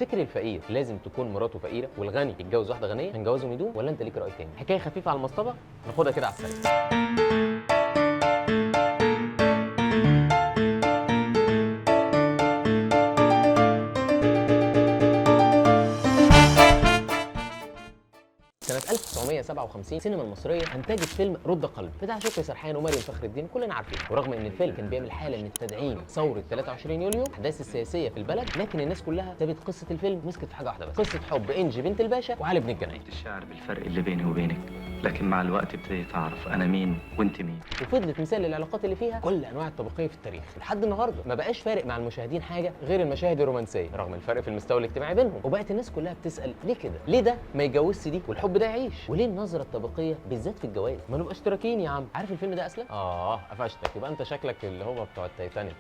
تفتكر الفقير لازم تكون مراته فقيرة والغني يتجوز واحدة غنية عشان جوازهم يدوم، ولا انت ليك راي تاني؟ حكاية خفيفة على المصطبه ناخدها كده على السريع. سنة 1957 السينما المصرية أنتجت فيلم رد قلبي بتاع شكري سرحان ومريم فخر الدين، كلنا عارفين. ورغم إن الفيلم كان بيعمل حالة من التدعيم ثورة 23 يوليو، الأحداث السياسية في البلد، لكن الناس كلها سابت قصة الفيلم مسكت في حاجة واحدة بس، قصة حب إنجي بنت الباشا وعلي بن الجنايني. الشعر بالفرق اللي بيني وبينك، لكن مع الوقت ابتديت اعرف انا مين وانت مين. وفضلت مثال للعلاقات اللي فيها كل انواع الطبقية في التاريخ لحد النهارده. ما بقاش فارق مع المشاهدين حاجة غير المشاهد الرومانسية رغم الفرق في المستوى الاجتماعي بينهم، وبقت الناس كلها بتسال ليه كده؟ ليه ده ما يتجوزش دي والحب ده يعيش؟ وليه النظرة الطبقية بالذات في الجواز؟ ما نبقى اشتراكيين يا عم. عارف الفيلم ده اصلا؟ قفشتك، يبقى انت شكلك اللي هو بتوع التايتانيك.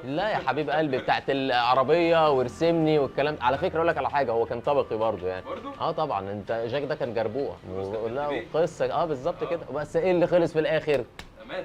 لا يا حبيب قلبي، بتاعت العربية وارسمني والكلام. على فكرة اقول لك على حاجة، هو كان طبقي برضه يعني. برضه؟ طبعا، انت جاك ده كان جربوع. لا وقصة بالظبط كده. بس ايه اللي خلص في الاخر؟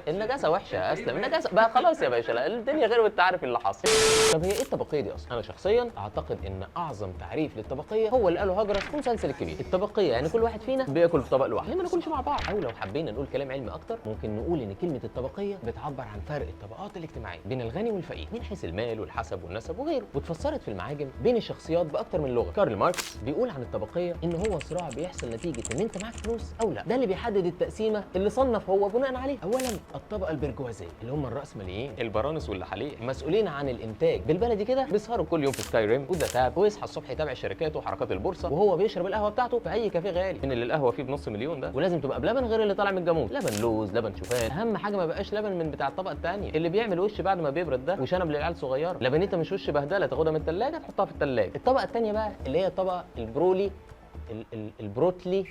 النجاسة وحشة يا اسلم، النجاسة بقى خلاص يا باشا، لا الدنيا غير وانت عارف اللي حصل. طب هي ايه الطبقية دي اصلا؟ انا شخصيا اعتقد ان اعظم تعريف للطبقيه هو اللي قاله هجرس في مسلسل الكبير. الطبقية يعني كل واحد فينا بياكل في طبق لوحده، ليه ما ناكلش مع بعض؟ او لو حبينا نقول كلام علمي اكتر ممكن نقول ان كلمة الطبقية بتعبر عن فرق الطبقات الاجتماعية بين الغني والفقير من حيث المال والحسب والنسب وغيره، واتفسرت في المعاجم بين الشخصيات باكتر من لغة. كارل ماركس بيقول عن الطبقية ان هو صراع بيحصل نتيجة ان انت معاك فلوس او لا، ده اللي بيحدد التقسيمه اللي صنف هو بناء عليه. اولا الطبقة البرجوازيه اللي هم الراسماليين البرانس واللحاليق، مسؤولين عن الانتاج، بالبلدي كده بيسهروا كل يوم في Skyrim و The Tap، ويصحى الصبح يتابع الشركات وحركات البورصة وهو بيشرب القهوة بتاعته في اي كافيه غالي من اللي القهوة فيه بنص مليون ده، ولازم تبقى بلبن غير اللي طالع من الجاموس، لبن لوز، لبن شوفان، اهم حاجة ما بقاش لبن من بتاع الطبقة الثانية اللي بيعمل وش بعد ما بيبرد ده وشنب للعيال صغيرة، لبنيته مش وش بهدله تاخدها من الثلاجة تحطها في الثلاجة. الطبقة الثانية بقى اللي هي الطبقة البرولي البروتلي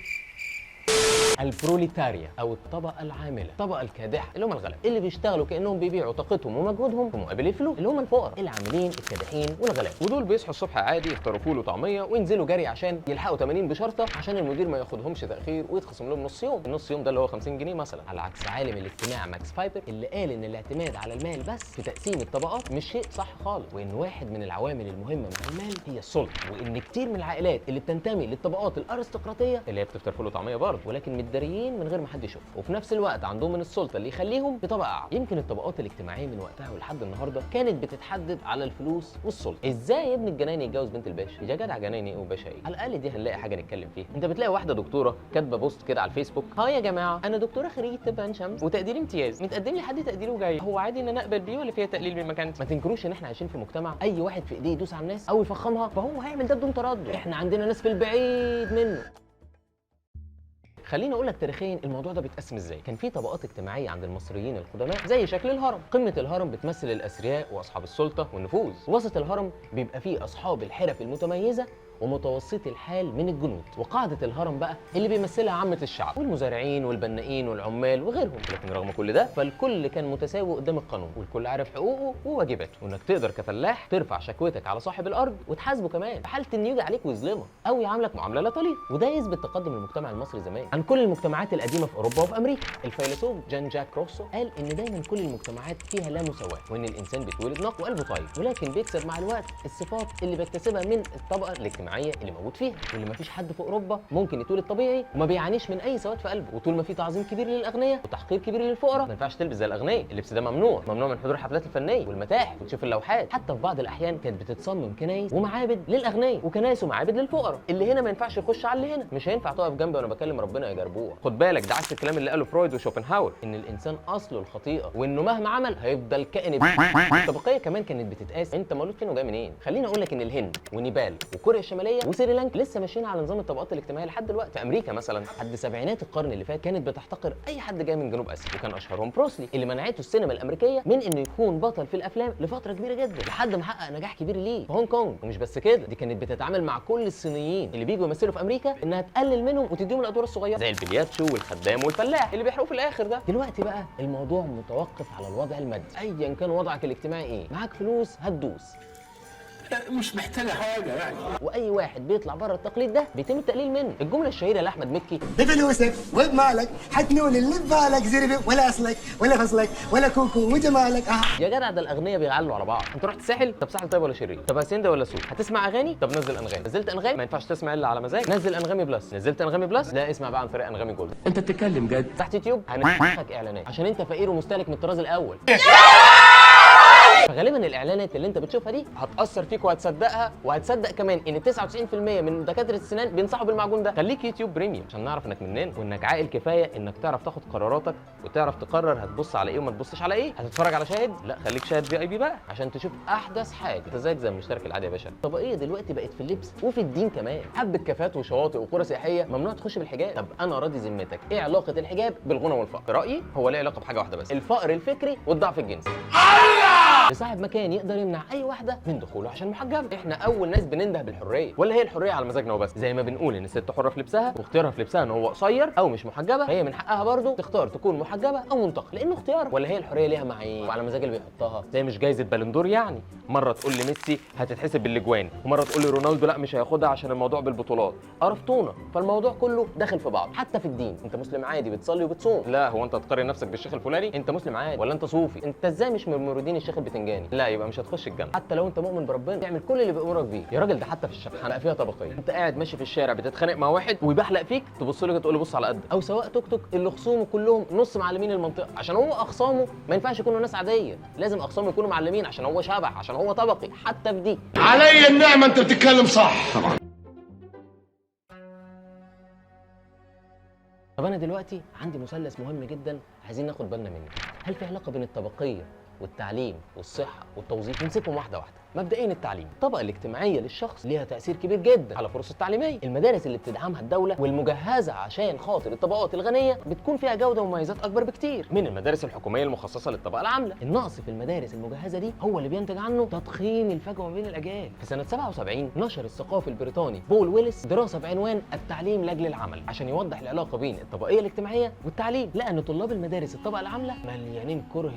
البروليتاريا او الطبقة العاملة، الطبقة الكادحه اللي هم الغلابة اللي بيشتغلوا كانهم بيبيعوا طاقتهم ومجهودهم في مقابل الفلوس، اللي هم الفقراء العاملين الكادحين والغلابه. ودول بيصحوا الصبح عادي يفطروا فول وطعميه وينزلوا جري عشان يلحقوا 80 بشرطه عشان المدير ما ياخدهمش تاخير ويتخصم لهم نص يوم، النص يوم ده اللي هو 50 جنيه مثلا. على عكس عالم الاجتماع ماكس فايبر اللي قال ان الاعتماد على المال بس في تقسيم الطبقات مش شيء صح خالص، وان واحد من العوامل المهمة مع المال هي السلطة، وان كتير من العائلات اللي بتنتمي للطبقات الارستقراطيه اللي هي بتفطر فول وطعميه برضه ولكن متداريين من غير ما حد يشوف، وفي نفس الوقت عندهم من السلطة اللي يخليهم في طبقه اعلى. يمكن الطبقات الاجتماعية من وقتها ولحد النهارده كانت بتتحدد على الفلوس والسلطة. ازاي ابن الجنايني يتجوز بنت الباشا؟ يا جدع جنايني ايه وباشا ايه؟ على الاقل دي هنلاقي حاجة نتكلم فيها. انت بتلاقي واحدة دكتورة كاتبه post كده على الفيسبوك، ها يا جماعة انا دكتورة خريجة طب عين شمس وتقديري امتياز، متقدم لي حد تقديره جاي، هو عادي ان انا اقبل بيه ولا فيها تقليل من مكانتي؟ ما تنكروش ان احنا عايشين في مجتمع اي واحد في ايديه يدوس على الناس او يفخمها فهو هيعمل ده بدون تردد. احنا عندنا ناس في البعيد منه. خليني اقول لك تاريخيا الموضوع ده بيتقسم ازاي. كان في طبقات اجتماعية عند المصريين القدماء زي شكل الهرم. قمة الهرم بتمثل الاثرياء واصحاب السلطة والنفوذ، وسط الهرم بيبقى فيه اصحاب الحرف المتميزة ومتوسطي الحال من الجنود، وقاعدة الهرم بقى اللي بيمثلها عامة الشعب والمزارعين والبنائين والعمال وغيرهم. لكن رغم كل ده فالكل كان متساوي قدام القانون، والكل عارف حقوقه وواجباته، وانك تقدر كفلاح ترفع شكوتك على صاحب الارض وتحاسبه كمان في حاله انه يجي عليك ويظلمك او يعاملك معاملة لا تليق. وده يثبت تقدم المجتمع المصري زمان عن كل المجتمعات القديمة في اوروبا وفي امريكا. الفيلسوف جان جاك روسو قال ان دايما كل المجتمعات فيها لا مساواة، وان الانسان بيتولد نقي وقلبه طيب، ولكن بيكسب مع الوقت الصفات اللي بيكتسبها من الطبقة الاجتماعية اللي موجود فيها، واللي مفيش حد في اوروبا ممكن يتولد طبيعي وما بيعانيش من اي سواد في قلبه. وطول ما في تعظيم كبير للاغنياء وتحقير كبير للفقراء، ما ينفعش تلبس زي الاغنياء، اللبس ده ممنوع، ممنوع من حضور الحفلات الفنية والمتاحف وتشوف اللوحات. حتى في بعض الاحيان كانت بتتصمم كنايس ومعابد للاغنياء وكنايس ومعابد للفقراء، اللي هنا ما ينفعش يخش على اللي هنا، مش هينفع تقف جنبي وانا بكلم ربنا يا جربوع. خد بالك ده عكس الكلام اللي قاله فرويد وشوبنهاور ان الانسان اصله الخطيئة وانه مهما عمل هيفضل كائن. الطبقية كمان كانت بتتقاس انت مولود فين وجاي منين. خليني اقول لك ان الهند ونيبال وكوريا الشمالية وسريلانكا لسه ماشيين على نظام الطبقات الاجتماعية لحد دلوقتي. في امريكا مثلا لحد سبعينات القرن اللي فات كانت بتحتقر اي حد جاي من جنوب اسيا، وكان اشهرهم بروسلي اللي منعته السينما الامريكية من انه يكون بطل في الافلام لفترة كبيرة جدا لحد ما حقق نجاح كبير ليه في هونج كونج. ومش بس كده، دي كانت بتتعامل مع كل الصينيين اللي بيجوا يمثلوا في امريكا انها تقلل منهم وتديهم الادوار الصغيرة زي البلياتشو والخدام والفلاح اللي بيحرقوا في الاخر ده. دلوقتي بقى الموضوع متوقف على الوضع المادي، ايا كان وضعك الاجتماعي ايه، معاك فلوس هتدوس. مش محتاجه حاجة يعني. واي واحد بيطلع بره التقليد ده بيتم التقليل منه. الجملة الشهيرة لاحمد مكي: بفلوسك وبمالك حتنول اللي ببالك، زربه ولا اصلك ولا فصلك ولا كوكو وجمالك. يا جدع ده الاغنياء بيعلوا على بعض. انت رحت ساحل؟ طب ساحل طيب ولا شرير؟ طب هاسيندا ولا سوق؟ هتسمع اغاني؟ طب نزل انغامي. نزلت انغامي؟ ما ينفعش تسمع الا على مزاج. نزل انغامي Plus. نزلت انغامي Plus؟ لا اسمع بقى عن طريق انغامي Gold. انت بتتكلم جد؟ تحت يوتيوب هنفخك اعلانات عشان انت فقير ومستهلك من الطراز الاول. فغالبا الاعلانات اللي انت بتشوفها دي هتاثر فيك وهتصدقها، وهتصدق كمان ان 99% من دكاترة السنان بينصحوا بالمعجون ده. خليك يوتيوب Premium عشان نعرف انك مننا وانك عاقل كفاية انك تعرف تاخد قراراتك وتعرف تقرر هتبص على ايه وما تبصش على ايه. هتتفرج على شاهد؟ لا خليك شاهد VIP بقى عشان تشوف احدث حاجة. انت زيك زي المشترك العادي يا باشا. الطبقية دلوقتي بقت في اللبس وفي الدين كمان. حبه كافات وشواطئ وقرى سياحية ممنوع تخش بالحجاب. طب انا راضي ذمتك، ايه علاقة الحجاب بالغنى والفقر؟ رايي هو ليه علاقة بحاجة واحدة بس: الفقر الفكري والضعف الجنسي. لصاحب مكان يقدر يمنع اي واحدة من دخوله عشان محجبة. احنا اول ناس بننده بالحرية، ولا هي الحرية على مزاجنا وبس؟ زي ما بنقول ان الست حره في لبسها واختيارها في لبسها ان هو قصير او مش محجبة، هي من حقها برضه تختار تكون محجبة او منتقبه لانه اختيار. ولا هي الحرية ليها معايير وعلى مزاج اللي بيحطها؟ زي مش جايزة بالندور يعني، مرة تقول لي ميسي هتتحسب بالاجوان، ومرة تقول لي رونالدو لا مش هياخدها عشان الموضوع بالبطولات. قرفتونا. فالموضوع كله داخل في بعض. حتى في الدين، انت مسلم عادي بتصلي وبتصوم، لا هو انت تقارن نفسك بالشيخ الفلاني؟ انت مسلم عادي ولا انت صوفي؟ انت ازاي مش من مريدين الشيخ البتنجاني؟ لا يبقى مش هتخش الجنة حتى لو انت مؤمن بربنا، تعمل كل اللي بيأمرك بيه. يا راجل ده حتى في الشبحانه بقى فيها طبقية. انت قاعد ماشي في الشارع بتتخانق مع واحد ويبحلق فيك، تبص له تقول له بص على قدك. او سواق توك توك اللي خصومه كلهم نص معلمين المنطقة، عشان هو اخصامه ما ينفعش يكونوا ناس عادية، لازم اخصامه يكونوا معلمين عشان هو شبح، عشان هو طبقي. حتى في دي علي النعمة انت بتتكلم صح طبعا. طب انا دلوقتي عندي مثلث مهم جدا عايزين ناخد بالنا منه. هل في علاقة بين الطبقية والتعليم والصحة والتوظيف؟ نمسكهم واحدة واحدة. مبدئيا التعليم، الطبقة الاجتماعية للشخص ليها تاثير كبير جدا على فرصة التعليمية. المدارس اللي بتدعمها الدولة والمجهزه عشان خاطر الطبقات الغنية بتكون فيها جوده ومميزات اكبر بكتير من المدارس الحكومية المخصصة للطبقة العاملة. النقص في المدارس المجهزة دي هو اللي بينتج عنه تضخيم الفجوة ما بين الاجيال. في سنة 77 نشر الثقافي البريطاني بول ويلس دراسة بعنوان التعليم لاجل العمل عشان يوضح العلاقة بين الطبقية الاجتماعية والتعليم. لقى ان طلاب المدارس الطبقة العاملة مليانين كره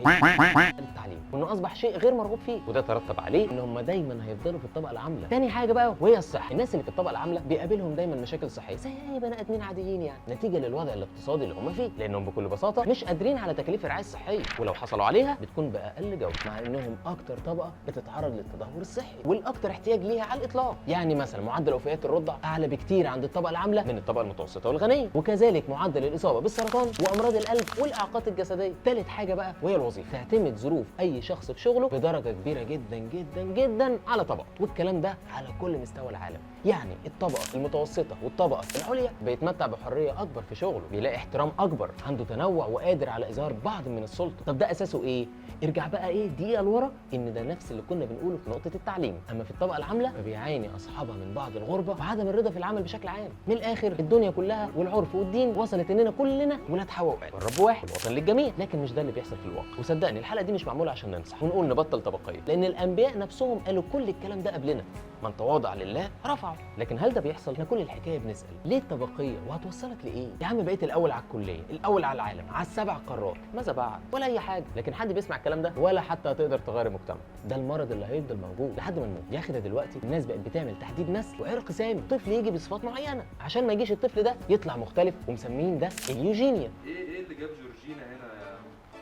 التعليم وانه اصبح شيء غير مرغوب فيه، وده ترتب عليه ان هم دايما هيفضلوا في الطبقة العاملة. تاني حاجة بقى وهي الصحة. الناس اللي في الطبقة العاملة بيقابلهم دايما مشاكل صحية زي اي بني ادمين عاديين يعني، نتيجة للوضع الاقتصادي اللي هم فيه، لانهم بكل بساطة مش قادرين على تكاليف الرعاية الصحية، ولو حصلوا عليها بتكون باقل جوده، مع انهم اكتر طبقه بتتعرض للتدهور الصحي والاكثر احتياج ليها على الاطلاق. يعني مثلا معدل وفيات الرضع اعلى بكتير عند الطبقة العاملة من الطبقة المتوسطة والغنيه، وكذلك معدل الاصابة بالسرطان وامراض القلب والاعاقات الجسدية. ثالث حاجة بقى وهي الوظيفة. تعتمد ظروف اي شخص في شغله بدرجة كبيرة جدا جدا جدا على طبقته، والكلام ده على كل مستوى العالم. يعني الطبقة المتوسطة والطبقة العليا بيتمتع بحرية اكبر في شغله، بيلاقي احترام اكبر، عنده تنوع وقادر على اظهار بعض من السلطة. طب ده اساسه ايه؟ ارجع بقى ايه دقيقة لورا، ان ده نفس اللي كنا بنقوله في نقطة التعليم. اما في الطبقة العاملة فبيعاني اصحابها من بعض الغربة وعدم الرضا في العمل بشكل عام. من الاخر الدنيا كلها والعرف والدين وصلت اننا كلنا ولاد حواء وآدم، والرب واحد والوطن للجميع، لكن مش ده اللي بيحصل في الواقع. وصدقني الحلقة دي مش معمولة عشان ننصح ونقول نبطل طبقية، لان الانبياء نفسهم قالوا كل الكلام ده قبلنا، من تواضع لله رفعه. لكن هل ده بيحصل؟ احنا كل الحكاية بنسال ليه الطبقية وهتوصلك لايه؟ يا عم بقيت الاول على الكلية، الاول على العالم، على السبع قارات، ماذا بعد؟ ولا اي حاجة. لكن حد بيسمع الكلام ده ولا حتى هتقدر تغير المجتمع. ده المرض اللي هيفضل موجود لحد ما نموت. يا اخي ده دلوقتي الناس بقت بتعمل تحديد نسل وعرق سامي، طفل يجي بصفات معينة عشان ما يجيش الطفل ده يطلع مختلف، ومسمين ده اليوجينيا. ايه اللي جاب جورجينا هنا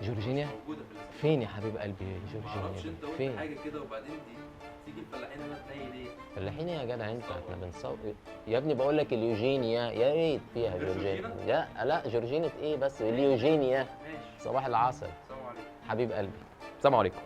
يا جورجينيا موجودة في فين يا حبيب قلبي؟ معرفش جورجينيا انت قلت فين؟ حاجة كده وبعدين دي تيجي الفلاحين هنا تلاقي ليه؟ فلاحين يا جدع انت، احنا بنصور يا ابني. بقول لك اليوجينيا، يا ريت فيها جورجينا. لا لا جورجينة ايه بس، اليوجينيا. ماشي. صباح العسل السلام عليكم حبيب قلبي. السلام عليكم.